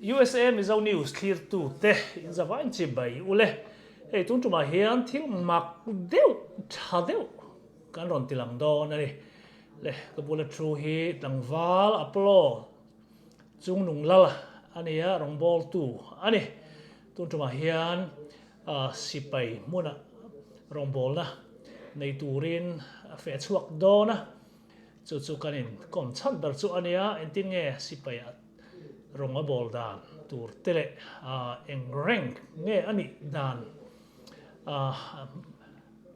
USA Mizo News thlirtute in zavain chi bai ule. Hei tun tumah hian thil mak deuh tha deuh kan rawn ti lang dawn a ni. Le ka bula thu hi tlangval Apollo Chungnung lal a ni a, rawngbawltu a ni. Tun tumah hian sipai hmuna rawngbawlna nei turin a feh chhuak dawn a. Chu chu kan inkawm chhan ber chu a nia, engtin nge sipai-ah rawng a bawl dan tur te leh eng rank nge a nih dan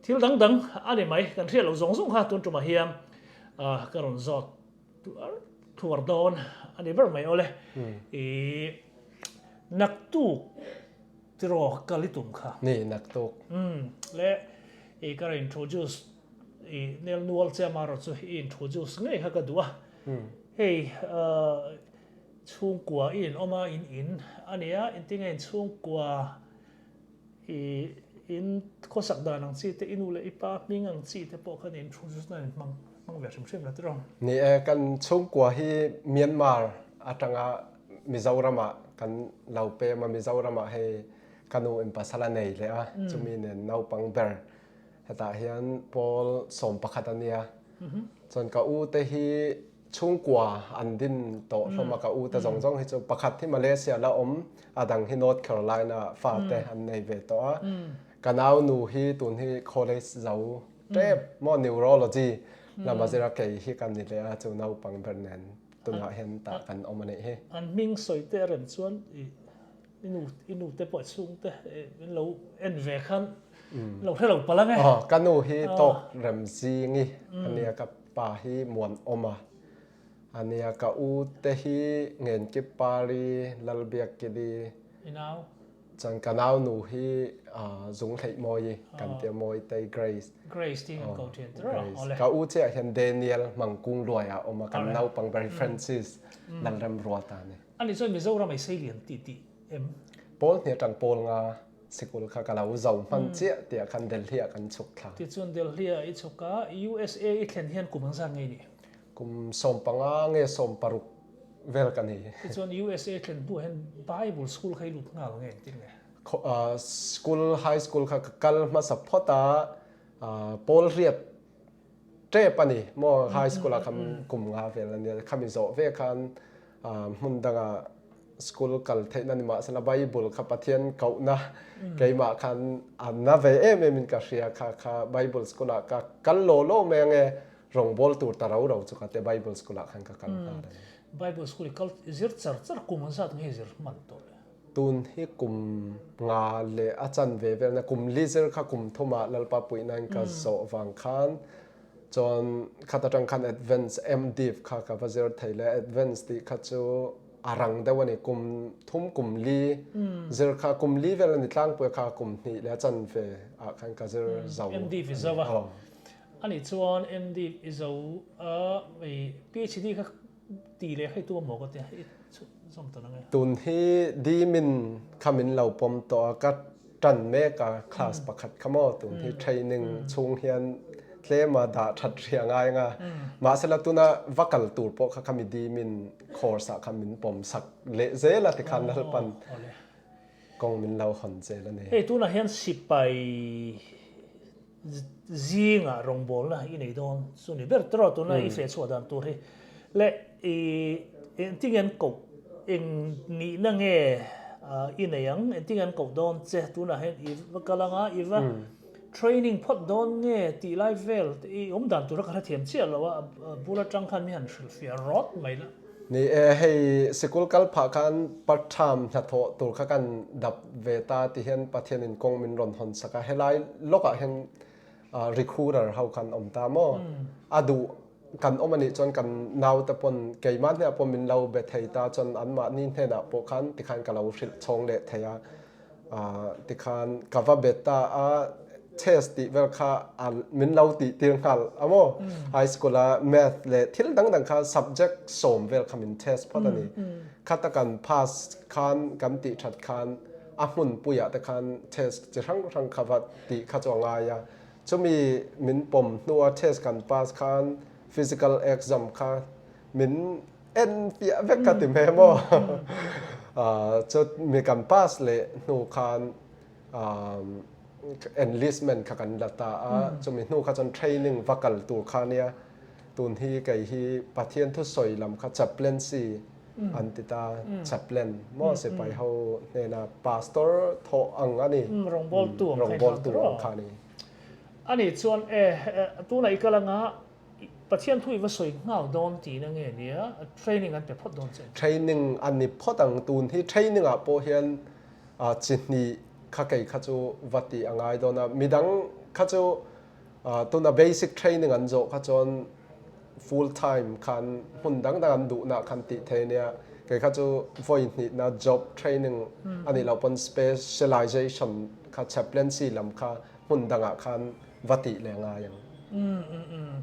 thil dang dang a ni mai, kan hriat loh zawng zawng kha tun tumah hian ka rawn zawt thuar dawn a ni ber mai awle. I naktuk tiraw kal i tum kha? Ni, naktuk. Le i ka rawn introduce I nel nual che amarawh chu i introduce ngei kha ka duh a. Hei chhungkua i inawm a, in in a nia, engtinge in chhungkua i in khawsak dan ang chi te, i nu leh i pa hming ang chi te pawh khan introduce nan in hmang hmang ve hrim hrim la tiraw. Ni e, kan chhungkua hi Myanmar atanga Mizoramah kan lo pem a, Mizoramah hei ka nu in pasal a nei leh a, chumi nen naupang ber Hetah hian pawl 11 a nia. Chuan ka u te hi chhungkua an din tawh hlawm a, ka u te zawng zawng hi chu pakhat hi Malaysia la awm, a dang hi North Carolina fa te an nei ve tawh a. Ka nau nu hi tun hi college zo tep maw neurology lama zira kei hi ka ni leh a, chu naupang ber nen tunah hian tah kan awm a nih hi. An hming sawi te a rem chuan i I nu i nu te pawh chhung te min lo en ve khan lo hre lo palh ang e. Aw ka nu hi tawk rem zingi a nia ka pa hi Muanawma a nia ka u te hi Ngenkip Pari Lalbiakkili I nau chuan ka nau nu hi Zunghleih Mawi kan tia Mawitei Grace Grace tiin kan ko thin tiraw awle. Ka u chiah hian Daniel Mangkung Luaia a awm a kan naupang ber hi Francis Lalremruata a ni. Ani chuan Mizoram ei sei lian tih tih em? Pawl hnih atang pawl nga sikul kha ka lo zo hman chiah tih ah khan Delhi ah kan chhuk thla. Tichuan Delhi ah i chhuk a, USA i thlen hian kum engzat nge ni? Kum 15 nge 16 vel ka ni. Tichuan USA thlen hnuah hian Bible school kha i lut nghal nge engtin nge? School, high school kha ka kal hmasa phawt a, pawl riat Tep a ni maw high school ah khan kum nga vel a nia khami zawh ve khan hmun danga school kal theihna ni mahsela Bible kha Pathian kohna keimah khan a na ve em em in ka hria kha kha Bible school ah ka kal law law mai ange rawngbawl tur ta ro ro chu ka tia Bible school ah khan ka kal nghal a ni. Bible school i kal zir char char kum an zat nge zir hman tawh le? Tun hi kum nga leh a chan ve velna kum li zir kha kum thumah Lalpa puihnain ka zawh vang khan chuan khat atang khan advance MDiv kha ka va zir thei leh advance tih kha chu a rang deuh a ni kum thum kum li zir kha kum li vel a ni tlangpui kha kum hnih leh a chan ve ah khan ka zir zo MDiv i zo a ani chuan MDiv i zo a PhD kha Ti leh hei tu a maw ka tia i zawm ta nang e. Tun hi Dimin kha min lo pawm tawh a, ka tan mek a class pakhat kha maw tun hi training chhung hian tlem a dah that ri a ngai ang a. Mahsela tuna va kal tur pawh kha khami Dimin course ah khan min pawm sak leh zel a tikhan Lalpan kawng min lo hawn zel a ni. Hei tunah hian sipai Zingah rawngbawlna i nei dawn chu ni ber tawh tuna i feh chhuah dan tur hi leh i engtinge an koh eng nihna nge i nei ang engtinge an koh dawn che tunah hian i va kal anga i va training phawt dawn nge tih lai vel i awm dan tura ka hrethiam chiah lo a bul atang khan mi han hrilhfiah rawt mai la. Ni e, hei sikul kal phah khan part time hnathawh tur kha kan dap ve ta ti hian Pathianin kawng min rawn hawn sak a, helai lawkah hian recruiter ho khan awm ta maw? A duh kan awm anih chuan kan naute pawn keimah hnenah pawh min lo be thei ta chuan anmahni hnenah pawh khan tikhan ka lo hrilh chhawng leh thei a. Tikhan ka va bet ta a, chess tih vel kha min lo tih tir nghal a maw? High school a math leh thil dang dang kha subject sawm vel kha min test phawt a ni. Khata kan pass khan kan tih that khan a hmun puiah te khan test chi hrang hrang kha va tih kha chu a ngai a. Chumi min pawm hnua test kan pass khan physical exam kha min en piah vek ka ti hme maw? Chu mi kan pass leh hnu khan enlistment kha kan la ta a, chumi hnu kha chuan training va kal tur kha nia, tun hi kei hi Pathian thusawi lam kha chaplaincy an ti ta, chaplain maw sipai ho hnena pastor thawh ang a ni, rawngbawltu ang kha a ni. A nih chuan e, tunah i kal anga Pathian thu i va sawi nghal dawn tihna nge nia, training an pe phawt dawn che. Training a ni phawt ang, tun hi training ah pawh hian chi hnih kha kei kha chu va tih a ngai dawn a, midang kha chu tuna basic training an zawh kha chuan full time khan hmun dang dang an duhna khan tih thei ania, kei kha chu vawi hnihna job training a nih loh pawn specialization kha chaplaincy lam kha hmun dangah khan va tih leh ngai ang. Umm umm umm.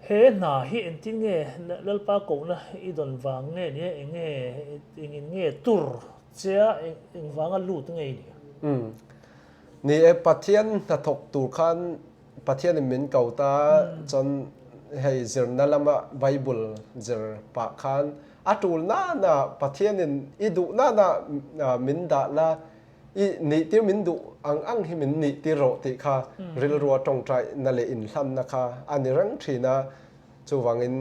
He hna hi engtin nge Lalpa kohna i dawn vang nge nia eng nge engin nge tur che a eng vanga lut nge i nih? Umm. Ni e Pathian hnathawk tur khan Pathianin min ko ta chuan hei zirna lama Bible zir pah khan a tul nana Pathianin i duh nana min dah la I nihtir min duh ang ang hi min nihtir rawh tih kha rilrua tawngtaihna leh inhlanna kha a ni reng thin a, chuvangin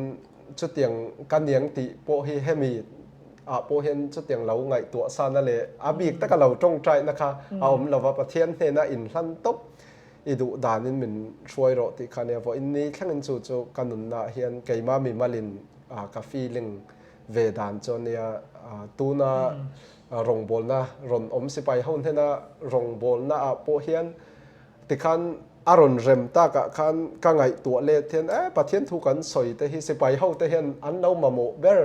chutiang ka niang tih pawh hi hemi ah pawh hian chutiang lo ngaihtuah sana leh a bik taka lo tawngtaihna kha a awm lova, Pathian hnena inhlan tawp i duh danin min hruai rawh tih kha nia vawiin ni thlengin chu chu ka nunna ah hian keima mimalin ka feeling ve dan chu a nia, tuna Rawngbawlna rawn awm sipai ho hnena rawngbawlna ah pawh hian tikhan a rawn rem takah khan ka ngaihtuah let hian eh Pathian thu kan sawi te hi sipai ho te hian an lo mamawh ber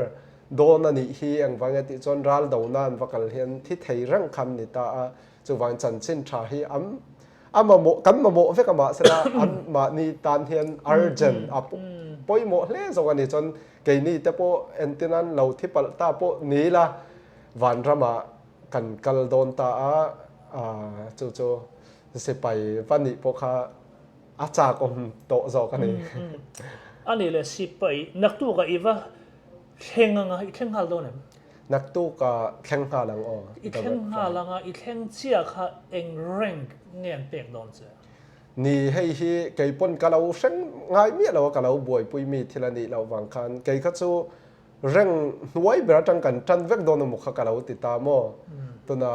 dawn a nih hi engvang nge tih chuan ral do nan va kal hian thi thei reng khan ni ta a chuvang chanchin tha hi an a mamawh kan mamawh vek a mahsela an mahni tan hian urgent a pawimawh hle zawk a ni chuan keini te pawh entirnan lo thi palh ta pawh ni la Vanramah kan kal dawn ta a, chu chu sipai va nih pawh kha a chak awm tawh zawk a ni. A nih leh sipai naktukah i va thleng anga, i thleng nghal dawn em? Naktukah thleng nghal ang aw. I thleng nghal anga, i thleng chiah kha eng rank nge an pek dawn che? Ni, hei hi kei pawn ka lo hreng ngai miah lo a, ka lo buaipui mi thil a nih loh vang khan kei kha chu Reng hnuai ber atang kan tan vek dawn emaw kha ka lo ti ta maw? Tuna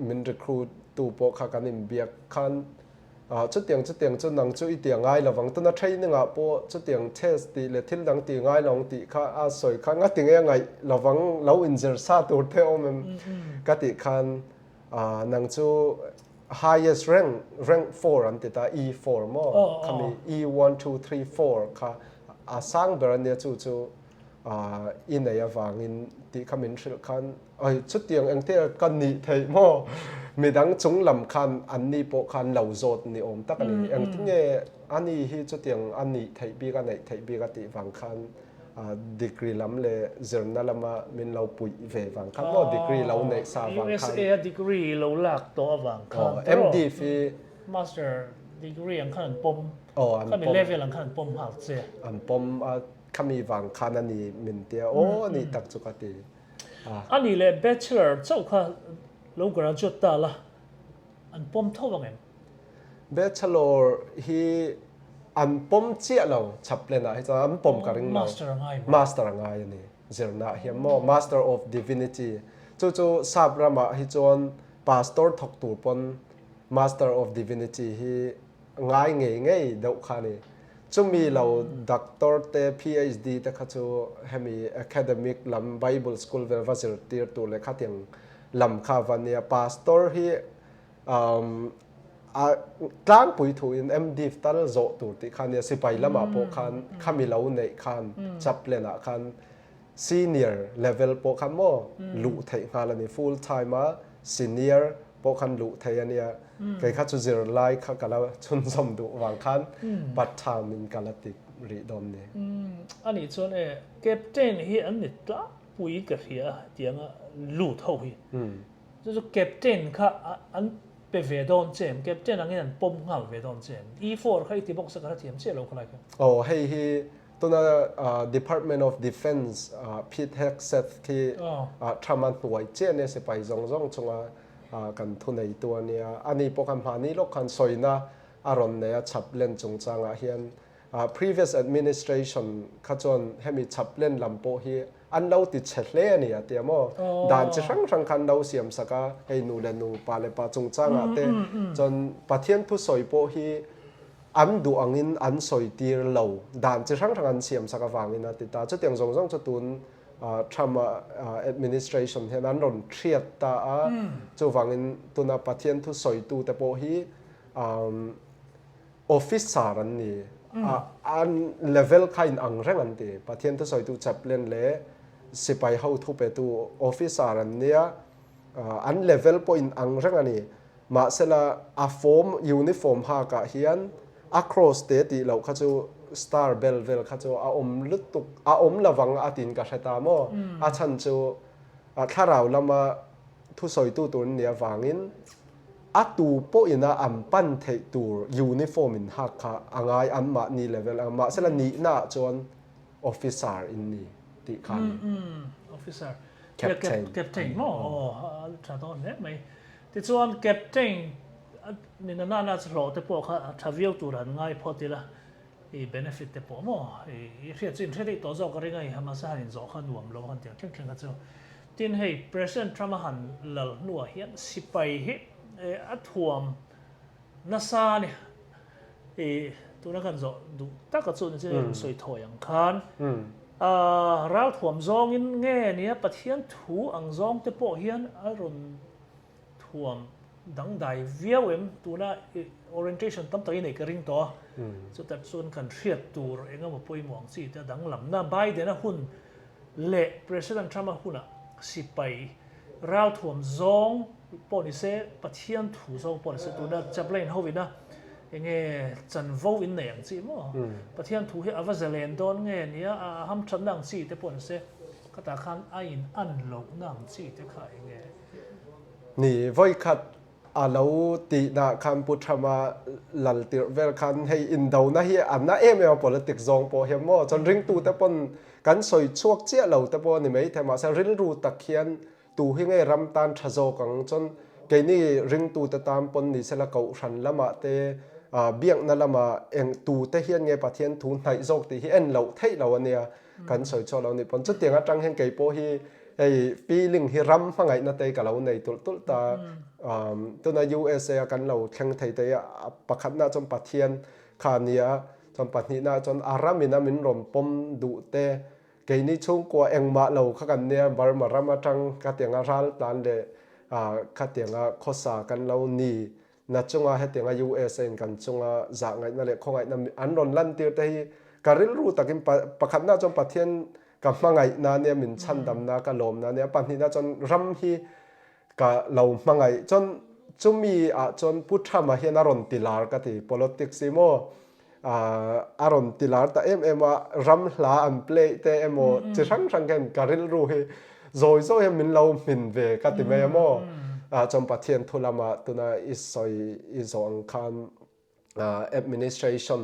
min recruit tu pawh kha kan inbiak khan chutiang chutiang chu nang chu i ti angai lovang, tuna training ah pawh chutiang test tih leh thil dang ti ngai lo ang tih kha a sawi kha ngati nge a ngaih lovang lo inzir sa tur te awm em ka tih khan nang chu highest rank, rank 4 an ti ta, E4 maw? Khami E1, 2, 3, 4 kha a sang ber ania chu chu i nei avangin tih kha min hrilh khan oi chutiang engte ka nih theih maw midang chung lam khan an ni pawh khan lo zawt ni awm tak a ni engtin nge ani hi chutiang a nih theih bik a neih theih bik a tih vang khan degree lam leh zirna lama min lo puih ve vang khan maw degree lo neih sa vang khan USA a degree lo lak tawh avang khan MD hi master degree ang khan an pawm khami level ang khan an pawm nghal che an pawm a Khami vang khan a ni min tia aw a nih tak chu ka ti a. A nih leh bachelor chauh kha lo graduate ta la an pawm tho ang em? Bachelor hi an pawm chiah lo chaplain ah hi chuan an pawm ka ring lo. Master a ngai maw? Master a ngai a ni zirna ah hian maw Master of Divinity chu chu sap ramah hi chuan pastor thawk tur pawn Master of Divinity hi ngai ngei ngei deuh kha a ni. Chumi lo doctor te, PhD te kha chu hemi academic lam Bible school vel va zirtir tur leh khatiang lam kha va nia. Pastor hi a tlangpui thuin MDiv tal zawh tur tih kha nia. Sipai lamah pawh khan khami lo neih khan chaplain ah khan Senior level pawh khan maw luh theih nghal a ni. Full time a senior pawh khan luh theih a nia. Kei kha chu zirlai kha ka la chhunzawm duh vang khan part time in ka la ti rih dawn ni. A nih chuan e captain hi an ni tlangpui ka hria a tianga lut ho hi. Chu chu captain kha an pe ve dawn che em? Captain angin an pawm nghal ve dawn che em? E4 kha i ti bawk se ka hrethiam chiah lo khalai kha. Aw hei hi. Tuna Department of Defence Pete Hegseth khi Trump-a hnuai chiah nia sipai zawng zawng chunga kan thuneitu a nia. Ani pawh khan hmahni lawk khan sawina a rawn nei a chaplain chungchangah hian. Previous administration kha chuan hemi chaplain lam pawh hi an lo ti chhe hle a ni a tia maw? Dan chi hrang hrang kha an lo siam sak a, hei nu leh nu, pa leh pa chungchangah te chuan Pathian thusawi pawh hi an duh angin an sawi tir lo, dan chi hrang hrang an siam sak avangin a ti ta. Chutiang zawng zawng chu tun Trump administration hian an rawn hriat ta a, chuvangin tuna Pathian thusawitu te pawh hi officer an ni a, an level kha in ang reng an ti. Pathian thusawitu chaplain leh sipai ho thupetu officer an nia, an level pawh in ang reng a ni. Mahsela a form uniform hakah hian a cross te tih loh kha chu star bel vel kha chu a awm lutuk a awm lovang a tiin ka hre ta maw? A chhan chu thlarau lama thusawitu tur an nih avangin a tu pawhin a an pan theih tur uniform in hak kha a ngai anmahni level ang mahsela nihna ah chuan officer in ni tih kha a ni. Officer. Captain. Captain maw? Aw a tha dawn hle mai. Tichuan Captain ni na nana chu hlawh te pawh kha a tha viau tur han ngai phawt ila i benefit te pawh maw i hriat chu in hre daih tawh zawk a ring a i mahse han inzawh kha nuam lo han tiang thleng thleng kha chu. Tin hei President Trump a han lal hnuah hian sipai hi a thuam nasa a ni. I tuna kan zawh duh taka chu ni chu hei rawn sawi thawi ang khan ral thuam zawngin nge nia Pathian thu ang zawng te pawh hian a rawn thuam dangdai viau em tuna orientation tam tak i nei ka ring tawh a chutah chuan kan hriat tur eng emaw pawimawh ang chi te a danglamna Biden a hun leh President Trump a hunah sipai Ralthuam zawng pawh ni se, Pathian thu zawng pawh ni se, tuna chaplain ho ina enge chanvo in nei ang chi maw? Pathian thu hi a va zalen dawn nge nia, a hamthatna ang chi te pawh ni se, khatah khan a in an lohna ang chi te kha enge? Ni, vawikhat a lo tihna khan Pu Trump-a lal tirh vel khan hei indona hi a na em em a politics zawng pawh hian maw chuan ringtute pawn kan sawi chhuak chiah lo te pawh a ni maithei mahse rilru tak hian tu hi nge ram tan tha zawk ang chuan keini ringtute tan pawn ni sela kohhran lamah te biakna lamah eng tute hian nge Pathian thu hnaih zawk tih hi en loh theih lo a nia kan sawi chhuak lo ni pawn chutiang atang hian kei pawh hi hei feeling hi ram hmangaihna te ka lo nei tulh tulh ta tuna USA a kan lo thleng thei te hi pakhatna chuan Pathian kha a nia chuan pahnihna chuan a ramin a min rawn pawm duh te keini chhungkua engmah lo kha kan nia Burma ram atang khatianga ral tlan leh khatianga khawsa kan lo ni Na chunga hetianga USA in kan chunga zahngaihna leh khawngaihna an rawn lantir te hi ka rilru takin pakhatna chuan Pathian ka hmangaihna nia min chhandamna ka lawmna nia pahnihna chuan ram hi ka lo hmangaih chuan chumi ah chuan Pu Trump-a hian a rawn ti lar ka ti politics hi maw a rawn ti lar ta em em a, ram hla an play te emaw chi hrang hrang hian ka rilru hi zawi zawi hian min lo hmin ve ka ti mai a maw. Chuan Pathian thu lama tuna i sawi i zawh ang khan administration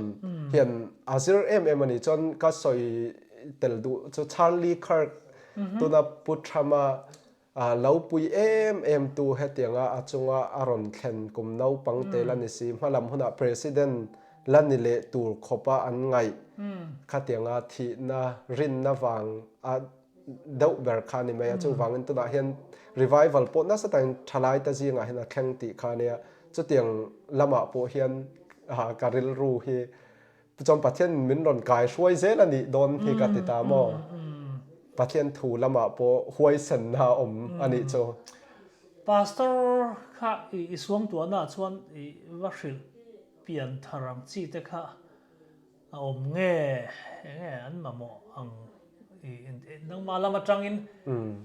hian a zir em em a ni. Chuan ka sawi tel duh chu Charlie Kirk tuna Pu Trump-a A lo pui em em tu hetianga a chunga a rawn thlen kum naupang te la ni si, hmalam hunah President la ni leh tur khawpa an ngaih khatianga thihna rinna vang a deuh ber kha a ni mai a, chuvangin tunah hian revival pawh nasa takin thalai te zingah hian a thleng tih kha a nia, chutiang lamah pawh hian ka rilru hi Chuan Pathian min rawn kai hruai zel a nih dawn hi ka ti ta maw? Pathian thu lamah pawh huaisenna a awm a nih chu. Pastor kha i suangtuahna ah chuan i va hrilh pian thar ang chi te kha a awm nge enge an mamawh ang Nangmah lam atangin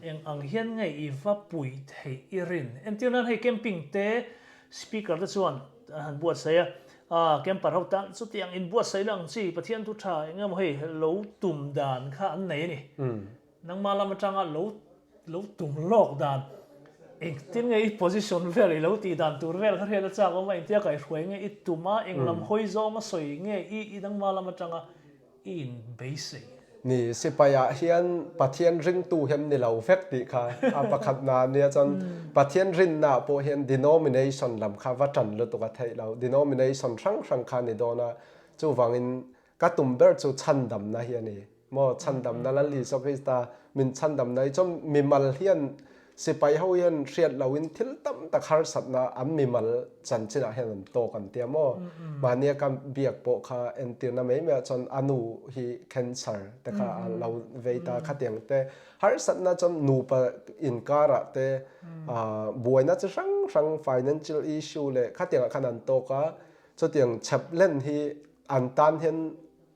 eng ang hian nge i va puih theih i rin? Entir nan hei camping te speaker te chuan an han buatsaih a, ah camper ho tan chutiang inbuatsaih la ang chi Pathian thu tha eng emaw hei lo tum dan kha an nei a ni. Nangmah lam atanga lo lo tum lawk dan engtin nge i position vel i lo tih dan tur vel kha hriat a chak awm a, engtia kaihhruai nge i tum a, eng lam hawi zawng a sawi nge i nangmah lam atanga. I in beisei. Ni, sipai ah hian Pathian ringtu hian ni lo vek tih kha a pakhat na nia chuan Pathian rinna ah pawh hian denomination lam kha va tan lutuk a theih lo. Denomination hrang hrang kha ni dawn a, chuvangin ka tum ber chu chhandamna hi a ni. Maw chhandamna Lal Isua Krista min chhandamna hi chuan mimal hian Sipai ho hian hriat loin thil tam tak harsatna an mimal chanchinah hian an tawk an tia maw? Mahnia ka biak pawh kha entirna mai maiah chuan a nu hi cancer te kha a lo vei ta khatiang te harsatna chuan nupa inkarah te buaina chi hrang hrang financial issue leh khatiangah khan an tawk a, chutiang chheplen hi an tan hian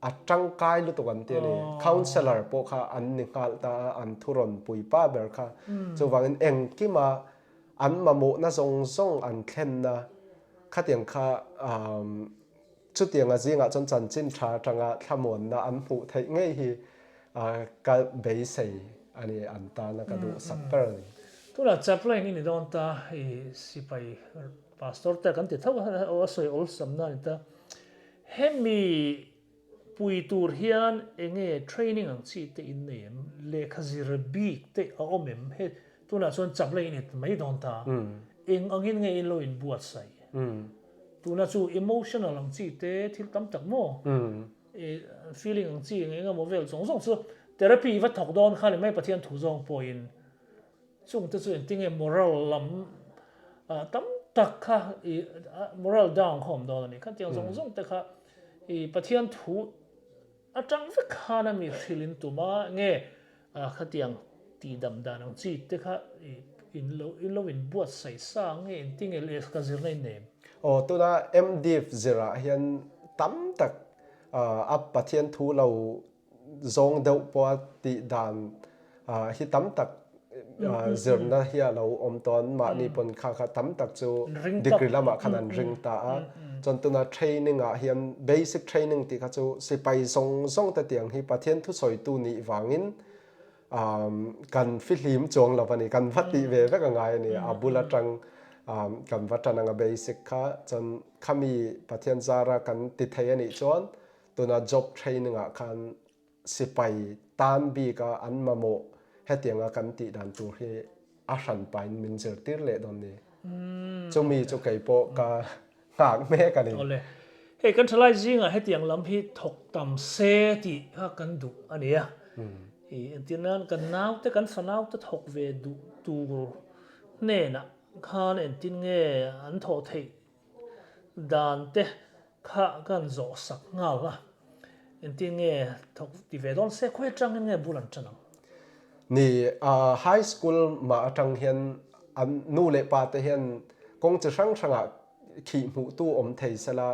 A tangkai lutuk an ti a ni. Councellor pawh kha an ni nghal ta a, an thurawn puipa ber kha. Chuvangin engkima an mamawhna zawng zawng an thlenna khatiang kha chutianga zingah chuan chanchin tha atanga thlamuanna an hmuh theih ngei hi ka beisei a ni, an tana ka duhsak ber a ni. Tunah chaplain i ni dawn ta, i sipai pastor te kan ti tho a, a sawi awlsamna a ni ta. Hemi pui tur hian enge training ang chi te in nei em? Lehkha zir bik te a awm em? He tunah chuan chak leh in it mai dawn ta. Eng angin nge in lo in buatsaih? Tuna chu emotional ang chi te thil tam tak maw? Feeling ang chi eng emaw vel zawng zawng chu therapy va thawk dawn kha ni mai Pathian thu zawng pawhin. Chung te chu engtinge moral lam tam tak kha i moral down kha awm dawn a ni. Khatiang zawng zawng te kha i Pathian thu atang vek khan a mi hrilh in tum a, nge khatiang tihdam dan ang chi te kha i in lo in lo in buatsaih sa nge engtinge lehkha zirna in nei em? Aw tuna MDiv zirah hian tam tak a Pathian thu lo zawng deuh pawha tih dan hi tam tak zirna hi a lo awm tawn mahni pawn kha kha tam tak chu degree lamah khan an ring ta a chuan tuna training ah hian basic training tih kha chu sipai zawng zawng te tiang hi Pathian thusawitu nih vangin kan fihlim chuang lo a ni kan va tih ve vek a ngai a ni a bul atang kan va tan anga basic kha chuan khami Pathian zara kan ti thei a nih chuan Tuna job training ah khan sipai tan bik a an mamawh hetianga kan tih dan tur hi a hran pain min zirtir leh dawn ni. Chumi chu kei pawh ka nghak mek a ni. Awle. Hei kan thalai zingah hetiang lam hi thawk tam se tih kha kan duh a nia. I entir nan kan naute kan fanaute thawk ve duh tur hnenah khan entin nge an thawh theih Dan te kha kan zawh sak nghal a, engtin nge thawk ti ve dawn se khawi atangin nge bul an tan ang? Ni, high school mah atang hian an nu leh pa te hian kawng chi hrang hrangah khih hmuh tu awm thei sela,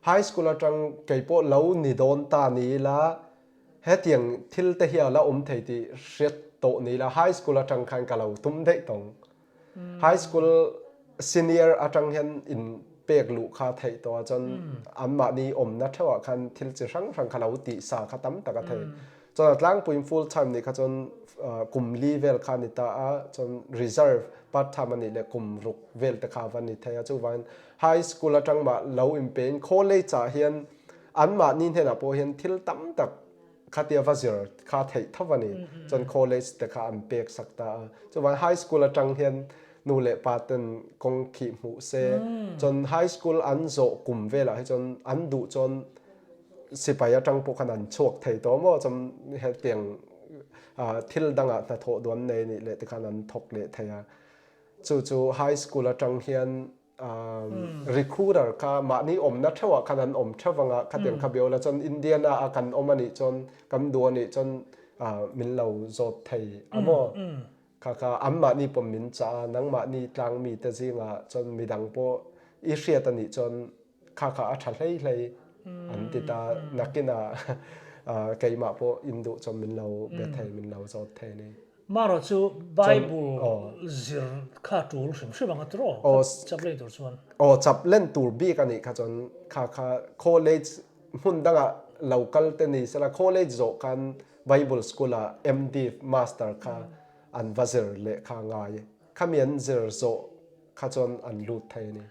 high school atang kei pawh lo ni dawn ta ni ila hetiang thil te hi a la awm thei tih hriat tawh ni ila high school atang khan ka lo tum daih tawng. High school senior atang hian in pek luh kha theih tawh a chuan anmahni awmna theuhah khan thil chi hrang hrang kha lo tih sa kha tam tak a thei. Chuan a tlangpuiin full time nih kha chuan kum li vel kha a ni ta a, chuan reserve part time a nih leh kum ruk vel te kha a va ni thei a. Chuvangin high school atang mah lo inpein college ah hian anmahni hnenah pawh hian thil tam tak khatia va zir kha theih tho a ni. Chuan college te kha an pek sak ta a. Chuvang high school atang hian nu leh pa ten kawng khih hmuh se. Chuan high school an zawh kum velah hi chuan an duh chuan sipai atang pawh khan an chhuak thei tawh maw chuan hetiang thil dangah hnathawh duan nei nih leh tikhan an thawk leh thei a. Chu chu high school atang hian recruiter kha mahni awmna theuhah khan an awm theuh anga khatiang kha biola chuan Indiana a kan awm anih chuan kan duh anih chuan min lo zawt thei a maw kha kha an mahni pawh min chah a nangmahni tlangmi te zingah chuan midang pawh i hriat anih chuan kha kha a tha hlei hlei an ti ta nakinah keimah pawh in duh chuan min lo be thei min lo zawt thei ni. Marawh chu Bible zir kha tul hrim hrim ang a tiraw? Chap len tur chuan. Aw chap len tur bik a nih kha chuan kha kha college hmun dangah lo kal te ni sela college zawh khan Bible school ah MDiv master kha an va zir leh kha ngai. Khami an zir zawh kha chuan an lut thei a ni.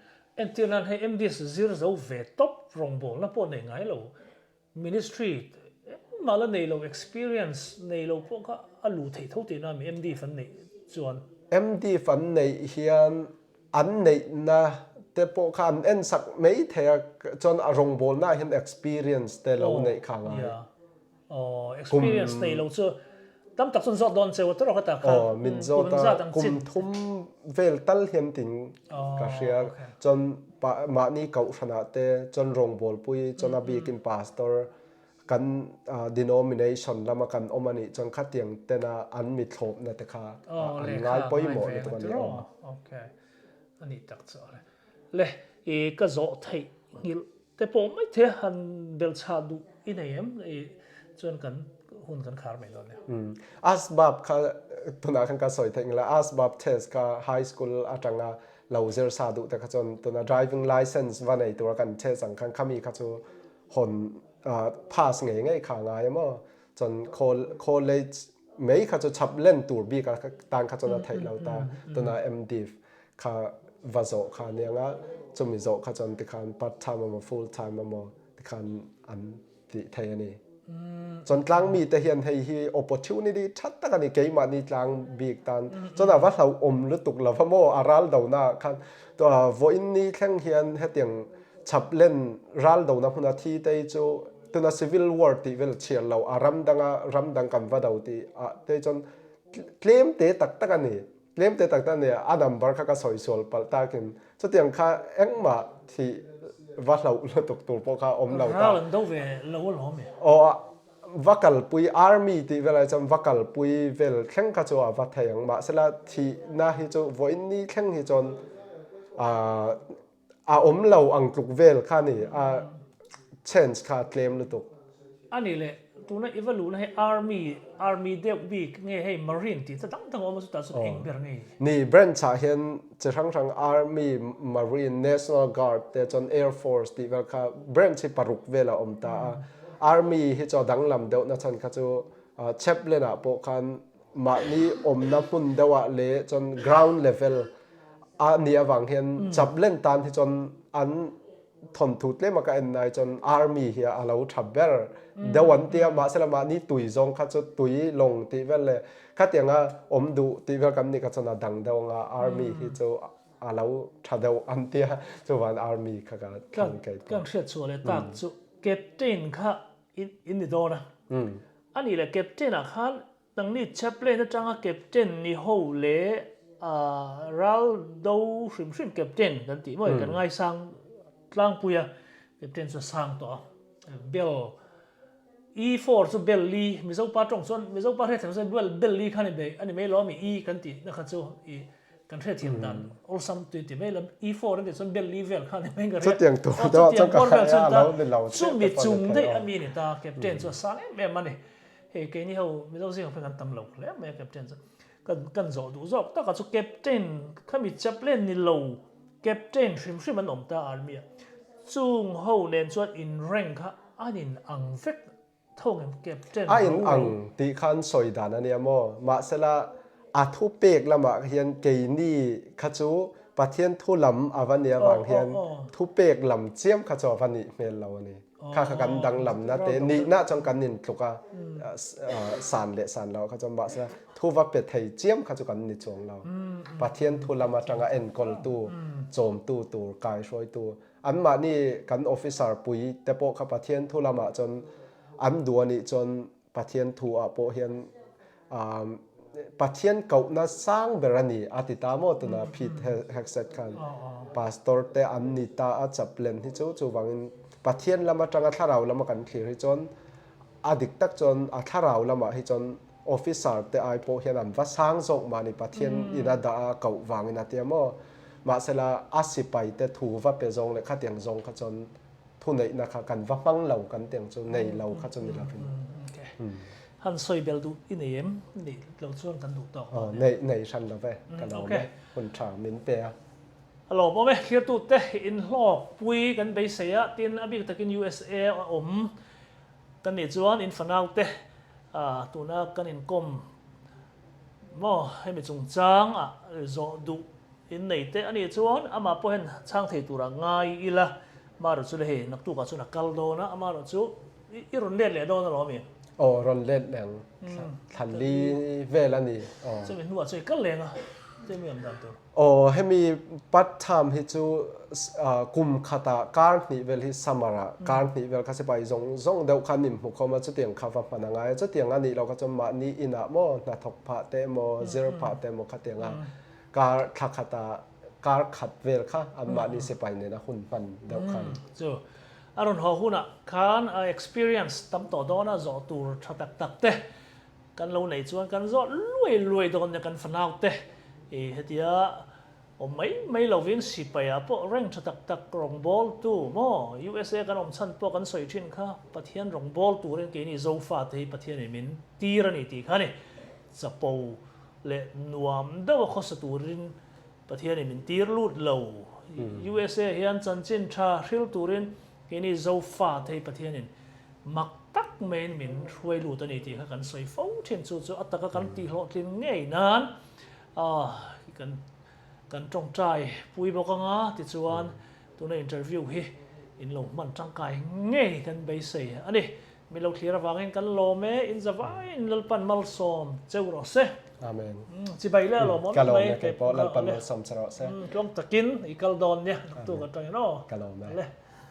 Entir nan hei MDiv zir zo ve tawp rawngbawlna pawh nei ngai lo Ministry Engmah la nei lo, experience nei lo pawh kha a luh theih tho tihna ami MDiv an neih chuan? MDiv an neih hian an neihna te pawh kha an en sak mai thei a, chuan a rawngbawlna ah hian experience te lo neih kha a ngai. Aw, experience nei lo chu tam tak chuan zawt dawn cheu a tawrh a ta kha. Aw, min zawt a, kum thum vel tal hian tin ka hria. Chuan mahni kohhranah te chuan rawngbawlpui chuan a bikin pastor kan denomination lama kan awm a nih chuan khatiang tena an mi thlawpna te kha an ngai pawimawh lutuk a ni awm. Okay, a nih tak chu a le. I ka zawh theih nghilh te pawh mai thei a, han belchhah duh i nei em? I chuan kan hun kan khar mai dawn nia. Asbab kha tunah khan ka sawi theih nghilh a, asbab test kha high school atanga lo zir sa duh te kha chuan tuna driving license va nei tura kan test ang khan khami kha chu hawn pass ngei ngei kha a ngai a maw? Chuan college mai kha chu chhap len tur bik a tan kha chuan a theih lo ta tuna MDiv kha va zawh kha aniang a, chumi zawh kha chuan tikhan part time emaw full time emaw tikhan an tih thei a ni. Chuan tlangmi te hian hei hi opportunity tha tak a ni keimahni tlang bik tan chuan a va hlauhawm lutuk lo va maw a ral dona ah khan vawiin ni thleng hian hetiang chhaplen ral dona hmuna thi te hi chu tuna civil war tih vel chhiar lo a ram danga ram dang kan va do tih ah te chuan tlem te tak tak a ni. Tlem te tak tak nia a number kha ka sawi sual palh takin chutiang kha engmah thih va hlauh lutuk tur pawh kha awm lo ta. Ral an do ve lo alawm e. Aw va kalpui army tih vel ai chuan va kalpui vel thleng kha chu a va thei ang mahsela thihna hi chu vawiin ni thleng hi chuan ah A awm lo ang tluk vel kha ni, a chance kha a tlem lutuk. A nih leh, tuna i va luhna hei Army, Army deuh bik nge hei Marine tih ta dang dang a awm a chutah chuan eng ber nge? Ni, branch ah hian chi hrang hrang Army, Marine, National Guard te chuan Air Force tih vel kha branch hi paruk vel a awm ta a. Army hi chu a danglam deuh na chhan kha chu Chaplain ah pawh khan mahni awmna hmun deuh ah leh chuan ground level a nih avang hian chaplen tan hi chuan an thawnthu tlem a ka en lai chuan army hi a lo tha ber deuh an tia mahse la mahni tui zawng kha chu tui lawng tih vel leh khatianga awm duh tih vel kan nih kha chuan a dang deuh anga army hi chu a lo tha deuh an tia chuvan army kha ka thlang kei pawh. Kan hriat chhuah leh tak chu captain kha in ni dawn a anih leh captain ah khan Nangni chaplain atanga captain ni ho leh ral do hrim hrim captain kan tih maw kan ngaisang tlangpui a, captain chu a sang tawh a, bell E4 chu bell li Mizo pa tawng chuan Mizo pa hriatthiam chuan bell bell li kha a ni mai lo ami E kan tih na kha chu i kan hriatthiam dan awlsam tui ti mai lo E4 an tih chuan bell li vel kha a ni mai ka ria chutiang tur deuh chuan ka hria a lo ni lo chumi chung daih ami ni ta captain chu a sang em em a ni. Hei keini ho Mizo zingah pawhin kan tam lo hle mai a captain chu. Kan kan zawh duh zawk takah chu captain khami chaplain ni lo captain hrim hrim an awm ta army ah. Chung ho nen chuan in rank kha an in ang vek tho ngem captain A in ang tih khan sawi dan a nia maw? Mahsela a thu pek lamah hian keini kha chu Pathian thu lam a va nia vang hian thu pek lam chiam kha chu a va nih hmel lo a ni. Kha kha kan danglamna te nihna chuan kan intluk a, san leh san lo kha chuan mahse thu va pe thei chiam kha chu kan ni chuang lo. Pathian thu lam atanga enkawltu, chawmtu tur, kaihruaitu anmahni kan officer pui te pawh kha Pathian thu lamah chuan an duh a nih chuan Pathian thu ah pawh hian Pathian kohna sang ber a ni a ti ta maw tuna Pete Hegseth khan pastor te an ni ta a chaplain hi chu chuvangin Pathian lam atanga thlarau lama kan thlir hi chuan a dik tak chuan a thlarau lamah hi chuan officer te ai pawh hian an va sang zawk mah ni Pathian in a dah a koh vangin a tia maw mahsela a sipai te thu va pe zawng leh khatiang zawng kha chuan thuneihna kha kan va hmang lo kan tih ang chu nei lo kha chu ni lovin. Han sawi bel duh i nei em? Neih lo chuan kan duh tawk dawn e. Nei nei hran lo ve, ka lo awm e, hun tha min pe a. A lawm awm e, thirtute inhlawk pui kan beisei a, tin a bik takin USA a awm kan nih chuan in fanaute tuna kan inkawm maw hemi chungchang ah zawh duh In nei teh a nih chuan amah pawh hian chhang thei turah ngai ila, amaherawh chu le hei naktukah chuan a kal dawn a, amaherawh chu i rawn let leh dawn alawm i. Aw rawn let leng thla li vel a ni. Aw. Chumi hnuah chu i kal leng a, chumi awm dan tur. Aw hemi part time hi chu kum khatah kar hnih vel hi summer ah kar hnih vel kha sipai zawng zawng deuh khan inhmu khawm a chutiang kha va hman a ngai a chutiang a nih loh kha chuan mahni inah maw hnathawk phah te emaw zir phah te emaw khatiang a kar thla khatah kar khat vel kha an mahni sipai nena hun hman deuh kha a ni. Chu a rawn haw hunah khan a experience tam tawh dawn a zawh tur tha tak tak te Kan lo nei chuan kan zawt luai luai dawn nia kan fanau te i hetia awm mai mai lovin sipai ah pawh reng tha tak tak rawngbawltu maw USA kan awm chhan pawh kan sawi thin kha Pathian rawngbâwl turin keini Zofa te hi Pathian in min tir a ni tih kha a ni. Chapo leh nuam deuh a khawsa turin Pathian in min tir lut lo. USA hian chanchin tha hril turin keini Zofa te hi Pathian in mak tak maiin min hruai lut a ni tih kha kan sawi fo thin. Chu chu a taka kan tihhlawhtlin ngei nan kan kan tawngtai pui bawk anga tichuan tuna interview hi in lo hman tangkai ngei kan beisei a ni. Mi lo thlir avangin kan lawm e, in za vaiin Lalpan malsawm cheu rawh se. Amen. Chibai leh a lawm awm Ka lawm e, kei pawh Lalpan malsawm che rawh se. Tluang takin i kal dawn nia, naktuk atangin aw. Ka lawm e.